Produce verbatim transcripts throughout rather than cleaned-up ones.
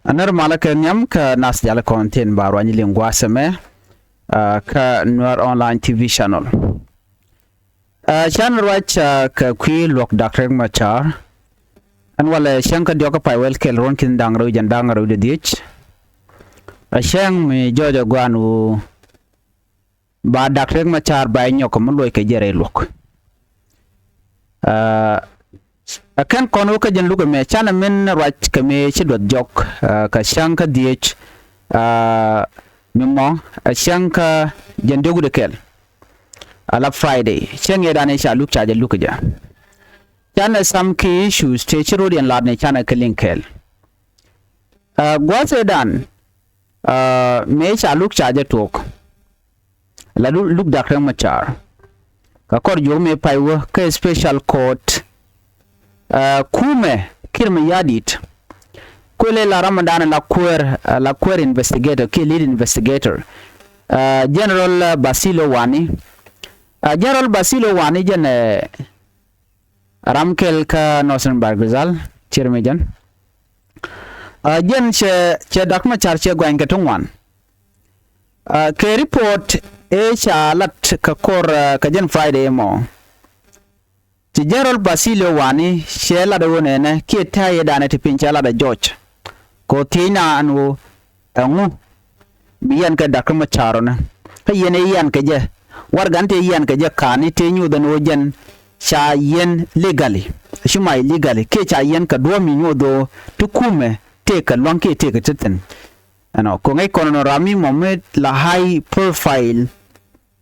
Anär malä kɛ nhiam kä nath dialikɔn tin ba ruany liŋ gua̱a̱th ɛmɛ, ah, kä Nuer Online T V channel. Ah, can ruac, ah, kɛ kui̱ luɔ̱k Dak Riek Machar. Ɛn walɛ cäŋ kä diɔ̱k kä pay wɛl kɛl ruɔ̱n ki̱n da̱ŋ rɛw jɛn da̱ŋ rɛw dee dhiec. A cäŋ mi jɔɔc a gua̱a̱n wu ba Dak Riek Machar ba nyɔk mi luɔc kɛ jɛ rɛy luɔ̱k. Ah, a kɛn kɔn wä kä jɛn luk ɛmɛ canɛ min ruac kɛ mi ci duɔth jɔk, ah, kɛ cäŋ kä dhiec, ah, mi mɔ, a cäŋ kä jɛn diɔ̱k wi̱cdɛ kɛl. Ala Friday cäŋ yɛ dan i̱ ca luk ca jɛ luk kɛ jɛ. Canɛ some key issues tëë ci ro̱d yɛn lat ni canɛ kɛ liŋ kɛɛl. Ah, gua̱a̱th ëëdan, ah, mëë ca luk ca jɛ tuɔɔk. La luk, luk Dak Riek Machar. Ka kɔr juɔk mëë pay wä kä special court. Ah, kumɛ Kiir Mayardit. Kuël ëë la ram dan la kuäär, ah, la kuäär investigator, kiɛ lead investigator. Ah, General, ah, Basilio Wani. Ah, General Basilio Wani jɛn, eh, ram kɛl kä Northern Bahr el Ghazal, Kiir mi jɛn. Ah, jɛn cɛ, cɛ Dak Machar cɛ guany kɛ ti ŋuan. Ah, kɛ report ëë ca lat kɛ kɔr, ah, kɛ jɛn Friday mɔ. Ci General Basilio Wani cɛ lat ɛ ɣöö nɛnɛ kiɛ tɛ̈ɛ̈ yɛ danɛ ti piny cɛ lat ɛ jɔc. Kɛ ɣöö thiec naan ɣöö ɛŋu mi yian kɛ Dak Machar ɔ nɛ. Kä yɛn ɛ yian kɛ jɛ. Warɛgani tëë yian kɛ jɛ ka̱n i̱ tëë nyuuth ɛn ɣöö jɛn ca yiɛn legally. Aci ma illegally. Kiɛ ca yiɛn kɛ duɔ̱ɔ̱p mi nyuuth ɣöö ti kumɛ tëëkɛ lua̱ŋ kiɛ tëëkɛ ti thi̱n. Ɛnɔ, kɛ ŋäc kɔn ɛnɔ ram mi mɔ mi la high profile.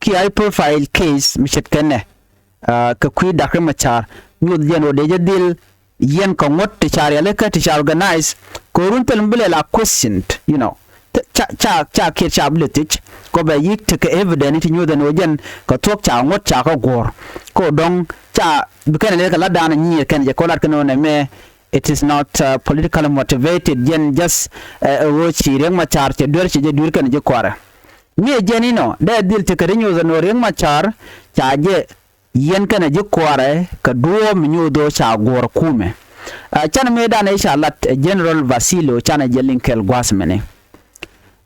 Kiɛ high profile case mi ce̱tkɛ nɛ, ah, kɛ kui̱ Dak Riek Machar. Nyuuth jɛn ɣöö dee jɛ dhil yiɛn kɛ ŋuɔ̱t ti ca rialikä ti ca organize. Kɛ ɣöö run thil mi bi lɛ la questioned, you know. Ca, ca, ca kiɛt ca bi lɛ thiec. Kɔ bɛ yi̱k tekɛ evidence ti nyuuth ɛn ɣöö jɛn kɛ thuɔ̱k ca ŋuɔ̱t ca kɛ guɔ̱ɔ̱r. Kɛ ɣöö dɔ̱ŋ ca bi kɛn lɛ kɛ lat da̱a̱n nyier kɛn jɛ kɔ lat kɛn ɣöö nɛ mɛ it is not, uh, politically motivated, jɛn just, uh, ɣöö ci Riek Machar cɛ duer cɛ jɛ duer kɛn ji̱ kuarɛ. Mi ɛ jɛn inɔ dee dhil ti kɛ ri nyuuth ɛn ɣöö Riek Machar ca jɛ yiɛn kɛn ji̱ kuarɛ kɛ duɔ̱ɔ̱p mi nyuuth ɣöö ca guɔ̱ɔ̱r kumɛ. Uh, canɛ mëë danɛ ca lat, uh, General Basilio canɛ jɛ liŋ kɛl gua̱a̱th mɛni.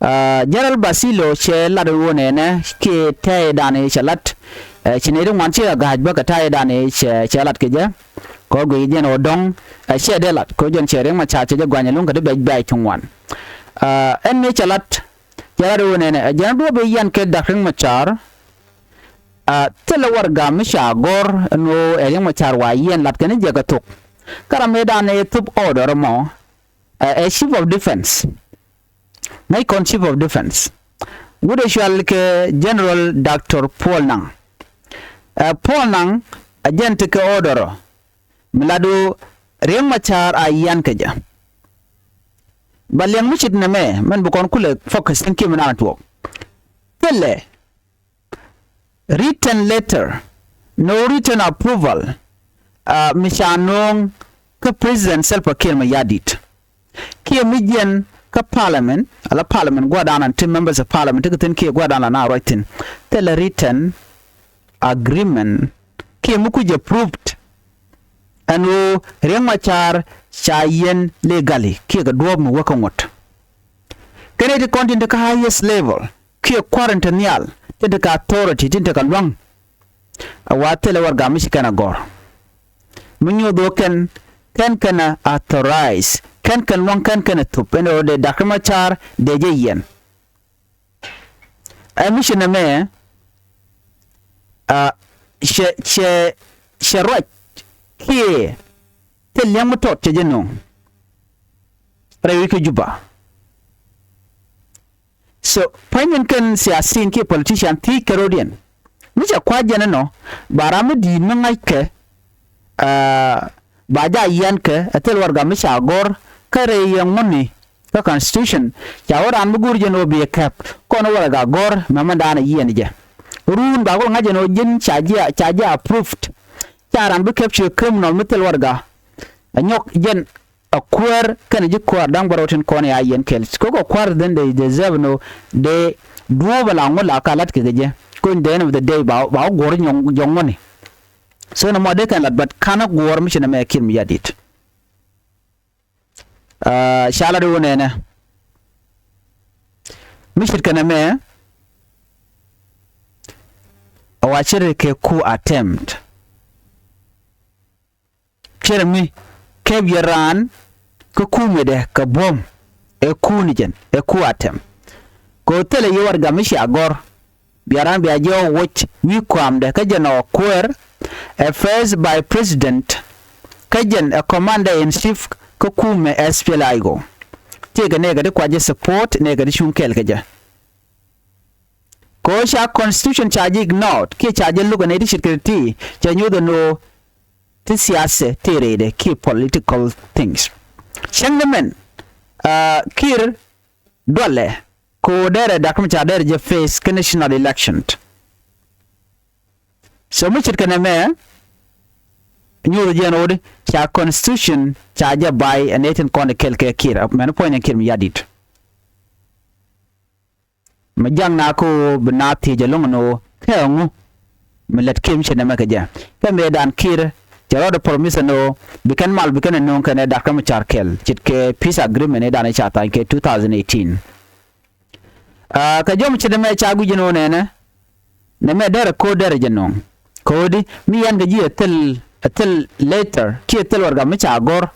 Ah, General Basilio cɛ lat ɣöö nɛnɛ kiɛ tɛ̈ɛ̈ dan i̱ cɛ lat. Eh, ci nɛy ti ŋuan ci ɛ ga̱a̱c bä kɛ ta̱a̱ dan i̱ cɛ, cɛ lat kɛ jɛ. Kɛ ɣöö guic jɛn ɣöö dɔ̱ŋ, eh, cɛ dee lat kɛ ɣöö jɛn cɛ Riek Machar cɛ jɛ guany ɛlɔ̱ŋ kɛ ti bɛc bɛ̈ɛ̈c ti ŋuan. Ah, ɛn mëë cɛ lat, cɛ lat ɣöö nɛnɛ, eh, jɛn duɔ̱ɔ̱p i̱ yian kɛ Dak Riek Machar. Ah, thilɛ warɛga mi ca gɔ̱r ɛn ɣöö ɛ Riek Machar wa yiɛn lat kɛn i̱ jɛ kɛ thok. Kä ram mëë dan i̱ thop order mɔ, eh, ɛ chief of defense. Ŋäc kɔn chief of defense. Wut ɛ cual kɛ General Doctor Paul Nang. Ɛ Paul Nang a jɛn ti kɛ order ɔ mi lat ɣöö Riek Machar a yian kɛ jɛ. Ba liɛŋ mi ce̱t nɛmɛ mɛn bi kɔn kulɛ focus in kiɛ mi nan tuɔɔk. Thilɛ written letter, no written approval, ah, mi ca nööŋ kä President Salva Kiir Mayardit. Kiɛ mi jiɛn kä parliament, ala parliament gua̱dan an ti members of parliament ti kɛ thi̱n kiɛ gua̱dan la na ruac thi̱n. Thilɛ written agreement kiɛ mi kuc approved ɛn ɣöö Riek Machar ca yiɛn legally kiɛ kɛ duɔ̱ɔ̱p mi wä kä ŋuɔ̱t. Kɛn ɛ ti kɔn tin te kä highest level kiɛ kua̱r in te nhial tin te kä authority tin te kä lua̱ŋ. A wa thilɛ warɛga mi ci kɛn a gɔ̱r. Mi nyuɔth ɣöö kɛn, kɛn kɛn a authorize, kɛn kɛn lua̱ŋ, kɛn kɛn a thop ɛn ɣöö dee Dak Machar dee jɛ yiɛn. Ɛ mi ci nɛmɛ, ah, cɛ, cɛ, cɛ ruac kiɛ thil liɛŋ mi tɔt cɛ jɛ nööŋ rɛy wi̱c kä Juba. So pua̱ny in kɛn siasin kiɛ politician thiec kɛ rɔ̱diɛn mi cɛ kua̱c jɛn inɔ ba ram mi di̱i̱t mi ŋa̱ckɛ, ah, ba ja yiɛn kɛ ɛ thil warɛga mi ca gɔ̱r kä rɛy yɛ ŋuni kä constitution. Ca wä raan mi go̱r jɛn ɣöö bi ɛ kɛp kɔn warɛga gɔ̱r mɛmɛ daanɛ yiɛn jɛ. Ruun ba kul ŋa̱c jɛn ɣöö ji̱n ca ji̱, ca ji̱ approved. Ca raan bi kɛp ciɛ criminal mi thil warɛga. Ɛ nyɔk jɛn a kuäär kɛnɛ ji̱ kuäär da̱ŋ bärɔw tin kɔn ya yɛn kɛl. Kɛ kɔ kuäär then they deserve no, dee duɔ̱ɔ̱p ala ŋu la ka la̱t kɛ kɛ jɛ. Kɔn the end of the day ba, ba wä guɔ̱r jɔŋ, jɔŋ ŋuɔ̱ni. So nɛ mɔ dee kɛn la̱t, but ka̱n a guɔ̱r mi ci nɛ mɛ Kiir Mayardit. Ah, ca la̱t wä nɛnɛ. Mi ce̱tkɛ nɛmɛ, ɛ wa ce̱tkɛ kɛ coup attempt. Cɛrɛ mi kɛp yɛ raan kä kumɛdɛ kɛ buɔ̱m, ɛ coup ni jɛn, ɛ coup attempt. Kɛ ɣöö thilɛ yɛ warɛga mi cia gɔ̱r, bia raan bia jɛ ɣɔw woc wi̱i̱ kɔamdɛ kä jɛn ɔ kuäär, ɛ first vice president, kä jɛn ɛ commander in chief kä kumɛ S P L A I O. Tëëkɛ nɛɛkɛ ti kua jɛ support, nɛɛkɛ ti cuŋ kɛɛl kɛ jɛ. Kɛ ɣöö ca constitution ca jɛ ignored, kiɛ ca jɛ look ɛ nɛy ti ce̱tkɛ ti, cɛ nyoth ɛn ɣöö ti siasa ti rɛydɛ kiɛ political things. Cäŋ ni mɛn, ah, Kiir dualɛ kɛ ɣöö derɛ Doctor Machar derɛ jɛ face kä national election. So mi ce̱tkɛ nɛmɛ, nyoth jɛ ɛn ɣöö di ca constitution ca jɛ bay ɛ nɛy tin kɔn ɛ kɛl kɛ Kiir, mɛn puɔ̱ny ni Kiir Mayardit. Mi ja̱ŋ na kä ɣöö bi na thiec ɛlɔ̱ŋ ɛn ɣöö kɛ ɛŋu mi lät Kiir mi ce̱t nɛmɛ kɛ jɛ. Kɛ mëëdan Kiir cɛ rɔɔdɛ promise ɛn ɣöö bi kɛn mal bi kɛn ɛ nööŋ kɛnɛ Doctor Machar kɛl ce̱tkɛ peace agreement ëëdan ɛ ca tha̱a̱ny kɛ two thousand eighteen. Ah, kɛ jɔm ce̱t nɛmɛ ca gui̱c ɛn ɣöö nɛnɛ, nɛmɛ derɛ ko̱r derɛ jɛ nööŋ. Kɛ ɣöö di mi yɛn kɛ ji̱ ɛ thil, ɛ thil letter kiɛ thil warɛga mi ca gɔ̱r,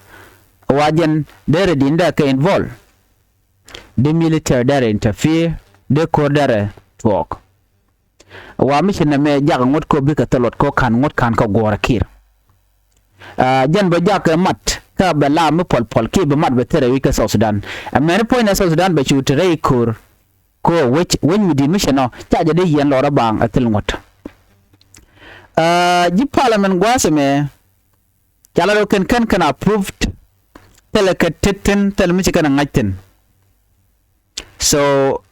wa jɛn derɛ di̱n dee kɛ involve. Di military derɛ interfere, di ko̱r derɛ tuɔɔk. Wa mi ci nɛmɛ jak ŋuɔ̱t kɔ bikɛ thil luɔt kɔ ka̱n ŋuɔ̱t ka̱n kä guɔ̱ɔ̱rɛ Kiir. Ah, jɛn bɛ jak kɛ mat kä bɛ la mi puɔl puɔl kiɛ bɛ mat bɛ thil rɛy wi̱c kä South Sudan. Ɛmɛni puɔ̱nynɛ South Sudan bɛ cu te rɛy ko̱r kɔ wec, wec mi di̱i̱t mi ci nɔ ca jɛ dee yiɛn lɔrä baaŋ ɛ thil ŋuɔ̱t. Ah, ji̱ parliament gua̱a̱th ɛmɛ ca la rɔ kɛn kɛn kɛn approved, thilɛ kɛ tet thi̱n, thilɛ mi ci kɛn ɛ ŋa̱c thi̱n. So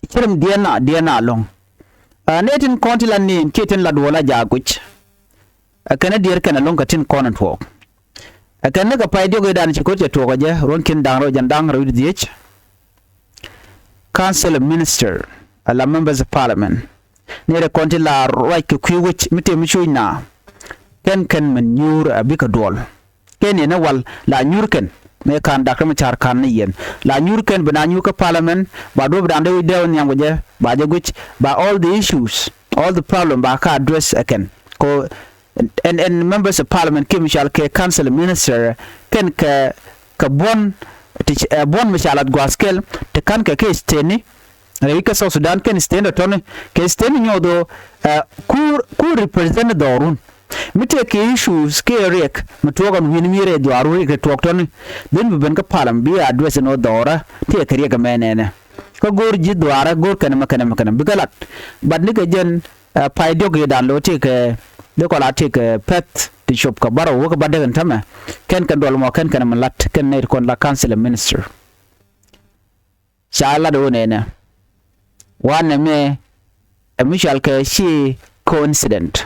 cärɛm diɛn na, diɛn na lo̱ŋ. Ah, nɛ tin kɔn ti la ni̱n kiɛ tin la duɔl a jaak guic. Ah, kɛn a diɛɛr kɛn a lo̱ŋ kɛ tin kɔn in tuɔɔk. Ah, kɛn ni kɛ pay diɔk i̱ dan ci ko̱r cɛ tuɔɔk a jɛ ruɔ̱n ki̱n da̱ŋ rɛw jɛn da̱ŋ rɛw i̱ dhiec. Council of Minister, a la members of parliament. Nɛy ti kɔn ti la ruac kɛ kui̱ wec mi tëë mi cuuc na. Kɛn kɛn min nyuur a bikɛ duɔl. Kɛn yɛn ni wal la nyuur kɛn. Mëë ka̱n Doctor Machar ka̱n ni yɛn. La nyuur kɛn bi na nyuur kä parliament, ba duɔ̱p dan dee wi̱c dee wä nhiam kɛ jɛ, ba jɛ guic, ba all the issues, all the problem ba ka address ɛ kɛn. Kɛ ɛn, ɛn members of parliament kiɛ mi cɔal kɛ council minister, kɛn kɛ, kɛ buɔ̱n, ti, eh, buɔ̱n mi ca lat gua̱a̱th kɛl, ti ka̱n kɛ kɛ state ni, rɛy kä South Sudan kɛn state ni tɔ̱ni, kɛ state ni nyuɔth ɣöö, eh, ku, ku represent dhɔrun. Mi tëë kɛ issues kiɛ riɛk mi tuɔɔk ɛn wi̱n mi rɛy dhuaarun riɛk ti tuɔɔk tɔ̱ni. Then bi ben kä parliament bi address ni ɣöö dhɔra tëë kɛ riɛk ɛmɛ nɛnɛ. Kä go̱o̱r ji̱ dhuaarä go̱o̱r kɛn ɛmɛ kɛn ɛmɛ kɛn ɛmɛ bikɛ lat. But ni kɛ jɛn, eh, pay diɔk i̱ dan lo̱ tëë kɛ, dee kɔla tëë kɛ pɛth ti cop kɛ bärɔw wä kɛ bädäk ɛn tämɛ. Kɛn kɛn duɔl mɔ kɛn kɛn ɛmɛ lat kɛn nɛy ti kɔn la council minister. Ca lat ɣöö nɛnɛ. Wanɛ mɛ ɛ mi cɔal kɛ ci coincident.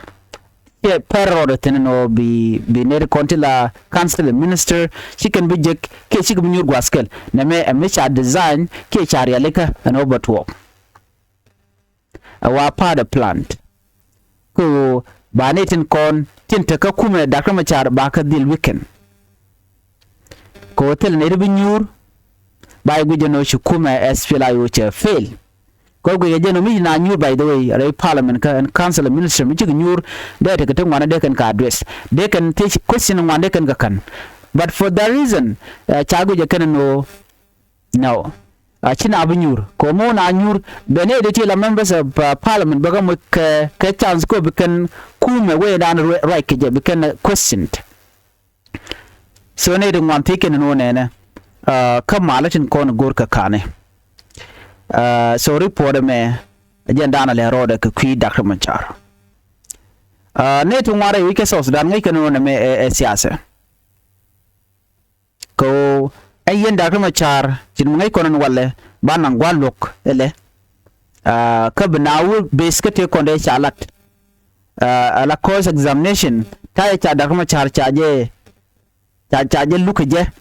Ciɛ pɛr rɔɔdɛ thi̱n ɛn ɣöö bi, bi nɛy ti kɔn ti la council minister ci kɛn bi jek kiɛ cikɛ bi nyuur gua̱a̱th kɛl. Nɛmɛ ɛ mi ca design kiɛ ca rialikä ɛn ɣöö bɛ tuɔɔk. Ɛ wa part of plan. Kɛ ɣöö ba nɛy tin kɔn tin te kä kumɛ Doctor Machar ba kä dhil weekend. Kɛ ɣöö thilɛ nɛy ti bi nyuur ba i̱ guic jɛn ɣöö ci kumɛ S P L A I O cɛ fail. Kɛ ɣöö guic jɛn ɣöö mi ci na nyuur, by the way, rɛy parliament kä ɛn council of minister mi cikɛ nyuur dee tekɛ ti ŋuan dee kɛn kɛ address. Dee kɛn ti question ŋuan dee kɛn kɛ ka̱n. But for that reason, eh, ca guic jɛ kɛn ɛn ɣöö no. A ci na bi nyuur. Kɛ ɣöö mi wä na nyuur, bɛ nɛy ti ti la members of, uh, parliament bɛ kä moc kɛ, kɛ chance kɛ ɣöö bi kɛn kumɛ wee dan ruac kɛ jɛ bi kɛn, uh, questioned. So nɛy ti ŋuan thiec kɛn ni wä nɛnɛ, uh, kä malä tin kɔn go̱o̱r kɛ ka̱nɛ. Uh, so report ɛmɛ, jɛn dan a lɛ rɔɔdɛ kɛ kui̱ Doctor Machar. Uh, nɛy ti ŋuan rɛy wi̱c kɛ South Sudan ŋäc kɛn ni wä nɛmɛ ɛ, ɛ siasa. Kɛ ɣöö ɛ yɛn Doctor Machar, cin mi ŋäc kɔn ɛn walɛ, ba naŋ gua̱a̱th luɔ̱k ɛlɛ. Ah, kä bi na wä base kä tëë kɔn dee ca lat. Ah, ala cross examination, ta̱yɛ ca Doctor Machar ca jɛ, ca, ca jɛ luk kɛ jɛ.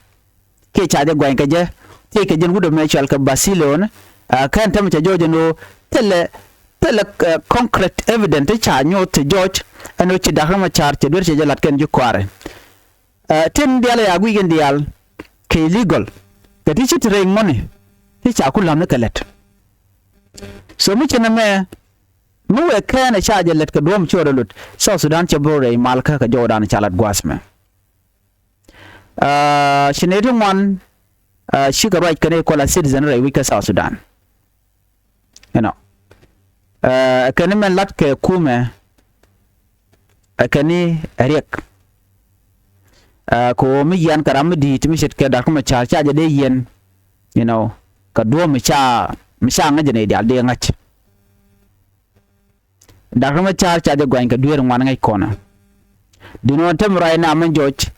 Kiɛ ca jɛ gua̱ny kɛ jɛ. Tëë kɛ jɛn wut ɛmɛ cɔal kɛ Basilio ni. Ah, kɛn tämɛ ca jɔɔc ɛn ɣöö thilɛ, thilɛ, eh, concrete evidence ti ca nyuɔth ti jɔɔc ɛn ɣöö ci Doctor Machar cɛ duer cɛ jɛ lat kɛn ji̱ kɔaarɛ. Ɛ, tin diaal ɛ ya guic in diaal kɛ illegal. Kɛ ti ci ti rɛy ŋuɔ̱ni. ti ca ku lämni kɛ lät. So mi ci nɛmɛ mi wëë kɛn ɛ ca jɛ lät kɛ duɔ̱ɔ̱m ci ɣä rɔ lut South Sudan cɛ bo̱o̱r rɛy mal kä kɛ jɔwdan ca lat gua̱a̱th mɛ. Ci nɛy ti ŋuan cikɛ ruac kɛn i̱ kɔla citizen rɛy wi̱c kä South Sudan. Inɔ ɛ kɛn imɛn lat kɛ kumɛ ɛ kɛn i̱ ɛ riɛk. Kɛ ɣöö mi yian kɛ ram mi di̱i̱t mi ce̱tkɛ Dak Macar ca jɛ dee yiɛn, you know, kɛ duɔ̱ɔ̱p mi ca mi ca ŋäc jɛ nɛy diaal dee ŋäc. Dak Macar ca jɛ guany kɛ dueer ŋuan ŋäc kɔnɛ. Duŋni ɣän tɛm ruac na mɛ jɔc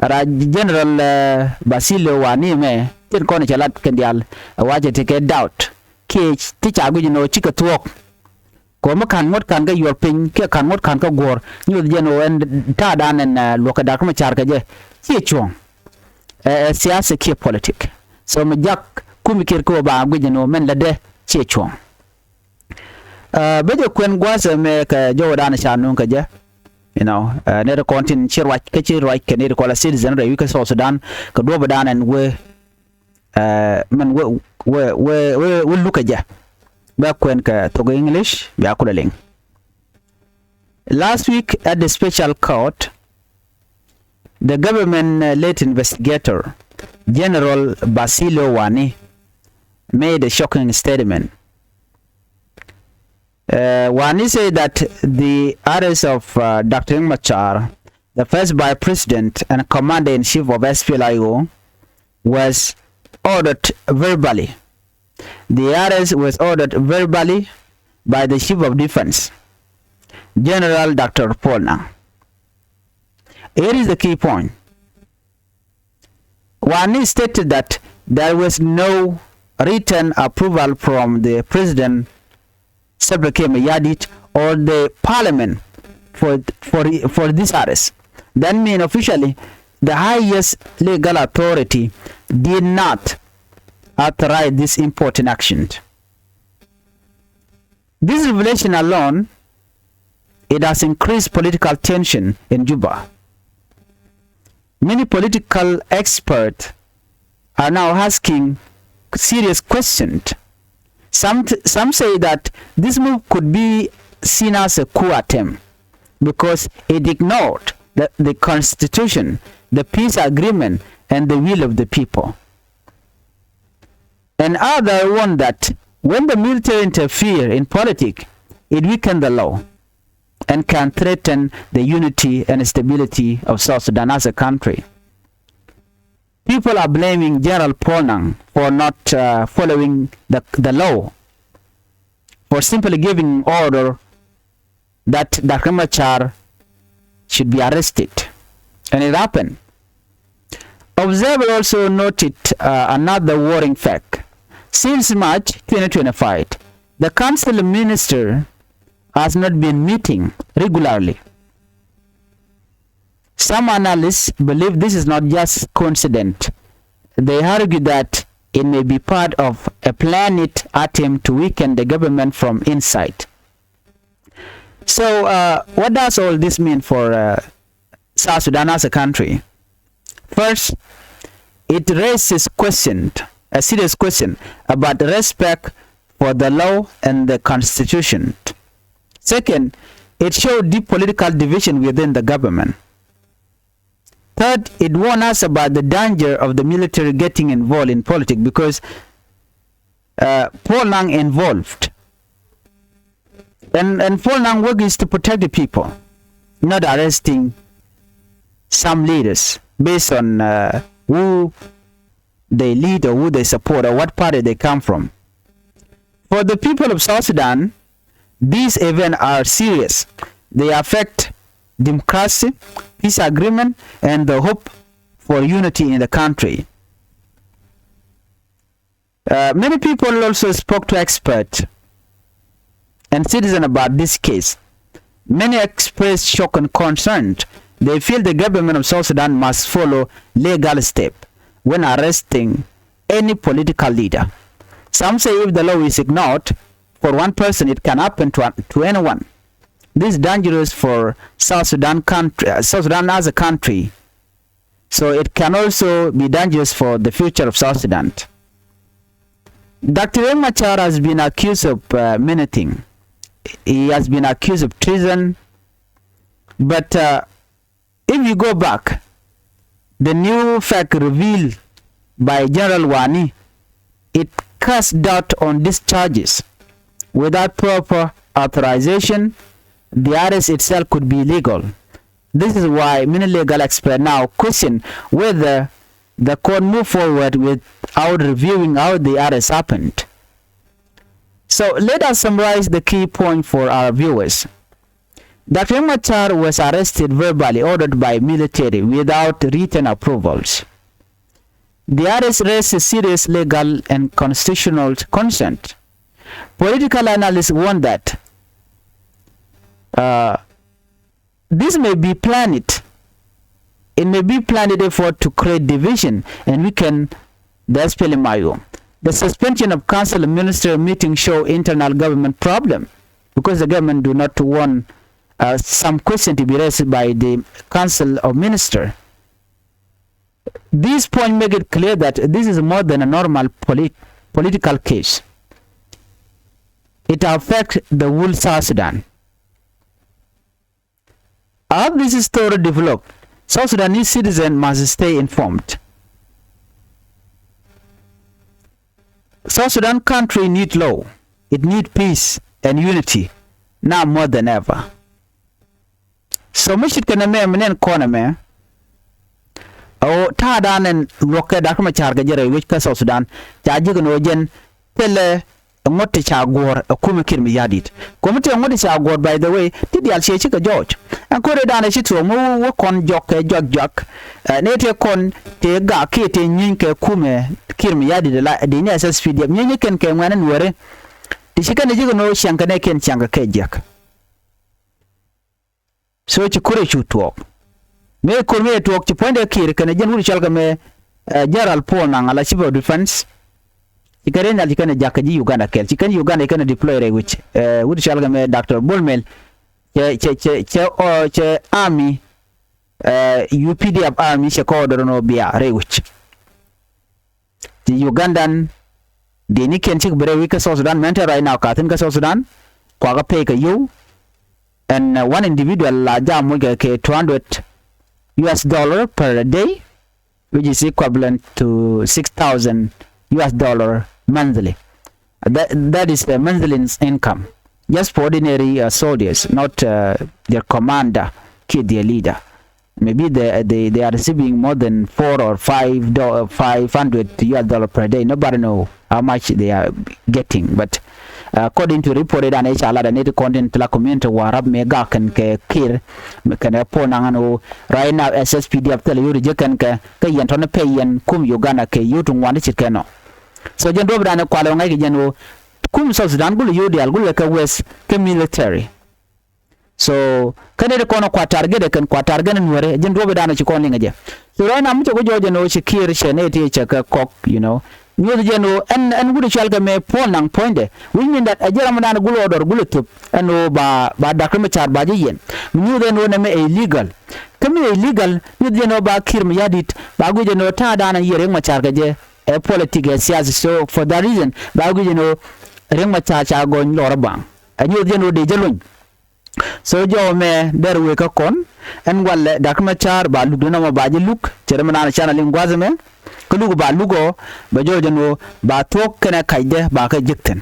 ra General Basilio Wani mɛ tin kɔn cɛ lat kɛn diaal ɛ wacɛ ti kɛ doubt kiɛ ti ca guic ni ɣöö cikɛ thuɔ̱k. Kɛ ɣöö mi ka̱n ŋuɔ̱t ka̱n kä yuɔr piny kiɛ ka̱n ŋuɔ̱t ka̱n kä guɔ̱ɔ̱r nyuɔth jɛn ɣöö ɛn ta̱a̱dan ɛn luɔ̱kɛ Dak Macar kɛ jɛ ciɛ cuɔ̱ɔ̱ŋ. Ɛ siasa kiɛ politik. So mi jak kumi kiɛr kä ɣöö ba guic ni ɣöö mɛn lätdɛ ciɛ cuɔ̱ɔ̱ŋ. Bä jɛ kuɛn gua̱a̱th ɛmɛ kɛ jɔwdan ca nuŋ kɛ jɛ. You know, nɛy ti kɔn tin ci ruac kä ci ruac kɛ nɛy ti kɔla citizen rɛy wi̱c kä South Sudan kɛ duɔ̱ɔ̱pdan ɛn wee mɛn wee wee wee wee luk kɛ jɛ. Bä kuɛn kɛ thok English bia kulɛ liŋ. Last week at the special court, the government-led investigator, General Basilio Wani, made a shocking statement. Wani said that the arrest of Doctor Riek Machar, the first vice president and commander-in-chief of S P L A I O, was ordered verbally. The arrest was ordered verbally by the Chief of Defense, General Doctor Paul Nang. Here is the key point. Wani stated that there was no written approval from the President Salva Kiir Mayardit or the parliament for, for, for this arrest. That means officially the highest legal authority did not authorize this important action. This revelation alone, it has increased political tension in Juba. Many political experts are now asking serious questions. Some, some say that this move could be seen as a coup attempt because it ignored the, the constitution, the peace agreement, and the will of the people. And others warn that when the military interfere in politics, it weakens the law and can threaten the unity and stability of South Sudan as a country. People are blaming General Paul Nang for not following the, the law, for simply giving order that Doctor Machar should be arrested. And it happened. Observers also noted another worrying fact. Since March twenty twenty-five, the council minister has not been meeting regularly. Some analysts believe this is not just coincidence. They argue that it may be part of a planned attempt to weaken the government from inside. So, uh, what does all this mean for, uh, South Sudan as a country? First, it raises question, a serious question about respect for the law and the constitution. Second, it showed deep political division within the government. Third, it warned us about the danger of the military getting involved in politics because, uh, Paul Nang involved. And, and Paul Nang work is to protect the people, not arresting some leaders based on, uh, who they lead or who they support or what party they come from. For the people of South Sudan, these events are serious. They affect democracy, peace agreement, and the hope for unity in the country. Uh, many people also spoke to experts and citizens about this case. Many expressed shock and concern. They feel the government of South Sudan must follow legal step when arresting any political leader. Some say if the law is ignored for one person, it can happen to, to anyone. This is dangerous for South Sudan country, uh, South Sudan as a country. So it can also be dangerous for the future of South Sudan. Doctor Riek Machar has been accused of uh, many things. He has been accused of treason. But uh, if you go back, the new fact revealed by General Wani, it casts doubt on these charges. Without proper authorization, the arrest itself could be illegal. This is why many legal experts now question whether the court move forward without reviewing how the arrest happened. So let us summarize the key point for our viewers. Doctor Riek Machar was arrested verbally, ordered by military without written approvals. The arrest raises serious legal and constitutional concern. Political analysts warn that uh, this may be planned. It may be planned effort to create division and weaken the S P L M I O. The suspension of council minister meeting show internal government problem because the government do not want uh, some question to be raised by the council of minister. This point make it clear that this is more than a normal polit- political case. It affects the whole South Sudan. As this story develop, South Sudanese citizen must stay informed. South Sudan country need law. It need peace and unity now more than ever. So mi ce̱tkɛ nɛmɛ mi nɛn kɔn ɛmɛ. Ɛ ɣöö ta̱a̱dan ɛn luɔ̱kɛ Dak Macar kɛ jɛ rɛy wec kä South Sudan ca ji̱ kɛ ni ɣöö jɛn thilɛ ŋuɔ̱t ti ca guɔ̱ɔ̱r ɛ kumɛ Kiir Mayardit. Kumɛ ti ŋuɔ̱t ti ca guɔ̱ɔ̱r, by the way, ti diaal ciɛ cikɛ jɔɔc. Ɛn ko̱ri danɛ ci thuɔ̱k mi wä kɔn jɔk kɛ jɔak jɔak. Ɛ, ni tëë kɔn tëë gak kiɛ tëë nyieeny kɛ kumɛ Kiir Mayardit la dee ni S S P D F nyieeny kɛn kɛ ŋuɛ̈ni Nuääri. Ti ci kɛn ji̱ kɛ ni ɣöö ciaŋ kɛ nɛɛkiɛn ciaŋ kɛ kɛ jiäk. So ci ko̱r ɛ cu tuɔɔk. Mëë ko̱r mëë tuɔɔk ci puɔ̱nydɛ Kiir kɛnɛ jɛn wut cɔal kɛ mɛ, eh, General Paul Nang ala Chief of Defense. Ci kɛn rɛy nhial ci kɛn ɛ jakä ji̱ Uganda kɛl. Ci kɛn Uganda ci kɛn ɛ deploy rɛy wec. Eh, wut cɔal kɛ mɛ Doctor Bol Mel. Cɛ, cɛ, cɛ, cɛ, ɔ, cɛ army, eh, U P D F army cɛ kɛ order nɔ bia rɛy wec. Ti Ugandan dee ni kiɛn cik bi rɛy wi̱c kä South Sudan, mɛn te right now ka thi̱n kä South Sudan, kuakä pay kä yio̱w. And uh, one individual la jam moc kɛ kɛ two hundred U S dollar per day, which is equivalent to six thousand U S dollar monthly. That, that is the monthly in- income. Just for ordinary uh, soldiers, not uh, their commander, kiɛ their leader. Maybe they, they, they are receiving more than four or five do, five hundred U S dollar per day. Nobody know how much they are getting. But uh, according to report, dan H R la dan iti content la community Warap me ga kɛn kɛ Kiir, kɛn ɛ po nangan o right now S S P D F tell you je kɛn kɛ kɛ yɛn tɔn pay yɛn kum Uganda kɛ you to ŋuan cit kɛ nɔ. So jɛn duɔp dan kualɛ ŋa̱c kɛ jɛn o kum South Sudan gul you dial gul kɛ West kɛ military. So kɛn iti kɔn kuatar gɛdɛ kɛn kuatar gɛn Nuäri jɛn duɔ̱p idan ci kɔn liŋ jɛ. So right now mi cɛ ku jɔɔc jɛn ɣöö ci Kiir cɛ nɛy ti cɛ kɛ kɔk, you know. Nyuɔth jɛn ɣöö ɛn, ɛn wut cɔal kɛ mɛ Paul Nang puɔ̱nydɛ. Which mean that ɛ jɛ ram dan gul order gul thöp ɛn ɣöö ba, ba Doctor Macar ba jɛ yɛn. Mi nyuɔth ɛn ɣöö nɛmɛ ɛ illegal. Kä mi ɛ illegal nyuɔth jɛn ɣöö ba Kiir Mayardit ba guic jɛn ɣöö ta̱a̱ dan ɛ yiëë Riek Macar kɛ jɛ ɛ politic ɛ siasa. So for that reason ba guic jɛn ɣöö Riek Macar ca gɔny lɔr ɛ baŋ. Ɛ nyuɔth jɛn ɣöö dee jɛ lony. So jɔw mɛ dɛr wëë kä kɔn ɛn walɛ Dak Macar ba luk dee nɔmɔ ba jɛ luk cɛ rɛ mɛ naan canɛ liŋ gua̱th ɛmɛ. Kä luk ba luk ɔ bɛ jɔw jɛn ɣöö ba thuɔ̱k kɛnɛ kacdɛ ba kɛ ji̱k thi̱n.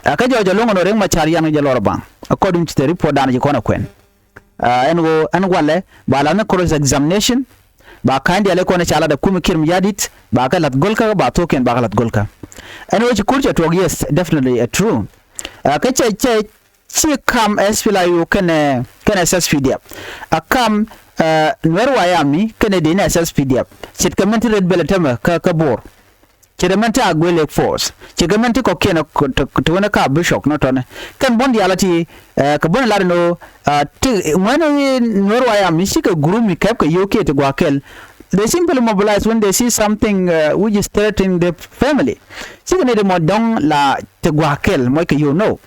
Ɛ kä jɔw jɛ lo̱ŋ ɛn ɣöö Riek Macar yan kɛ jɛ lɔr ɛ baŋ according to the report dan ci kɔn ɛ kuɛn. Ɛ ɛn ɣöö ɛn walɛ ba la̱th ni cross examination ba ka̱ny diaal i̱ kɔn i̱ ca lat ɛ kumɛ Kiir Mayardit ba kɛ la̱th go̱lkä ba thuɔ̱kiɛn ba kɛ la̱th go̱lkä. Ɛn ɣöö ci ko̱r cɛ tuɔɔk, yes, definitely ɛ true. Ɛ kä cɛ cɛ ci kam S P L I O kɛnɛ kɛnɛ S S P D F. A kam ɛ Nuɛr White Army kɛnɛ dee ni S S P D F. Ce̱tkɛ mɛn ti red belt tämɛ kä kä Bor. Ce̱tkɛ mɛn ti Agwelek force. Ce̱tkɛ mɛn ti kɔ̱kiɛn ti wänɛ ka bishop nɔ tɔnɛ. Kɛn buɔ̱n diaal a ti ɛ kɛ buɔ̱n lat ni ɣöö a ti ŋuɛ̈ni Nuɛr White Army cikɛ group mi kɛp kɛ yio̱w kiɛ ti gua̱a̱k kɛl. They simply mobilize when they see something ɛ which is threatening the family. Cikɛ ni ti mɔ dɔ̱ŋ la ti gua̱a̱k kɛl mɔc kɛ yio̱w, no.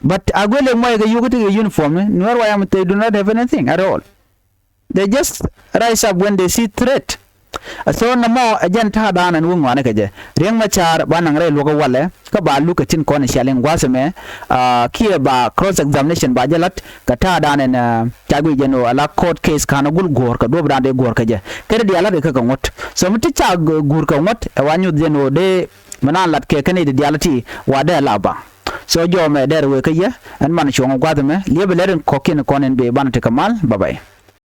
But Agwelek mɔc kɛ yio̱w kä ti kɛ uniform ni Nuɛr White Army, they do not have anything at all. They just rise up when they see threat. So nɔmɔ ɛ jɛn ta̱a̱ da̱a̱n ɛn wä ŋɔaani kɛ jɛ. Riek Machar ba naŋ rɛy luɔ̱k ɛ walɛ kä ba luk kɛ tin kɔn ɛ cial in gua̱a̱th ɛmɛ. Kiɛ ba cross examination ba jɛ la̱t kɛ ta̱a̱ da̱a̱n ɛn ca guic jɛn ɣöö ala court case ka̱n ɛ gul guɔ̱ɔ̱r kɛ duɔ̱ɔ̱p da̱a̱n dee guɔ̱ɔ̱r kɛ jɛ. Kɛ dee diaal la̱t kɛ kɛ ŋuɔ̱t. So mi ti ca guur kɛ ŋuɔ̱t ɛ wa nyuth jɛn ɣöö dee mi naan lat kɛ kɛn i̱ dee diaal ti wa dee la ba. So jɔmɛ dɛr wëë kä yɛ ɛn man cuɔ̱ŋ gua̱a̱th ɛmɛ liep ɛ lɛr in kɔ̱kiɛn kɔn in bee banɛ ti kɛ mal. Bye bye.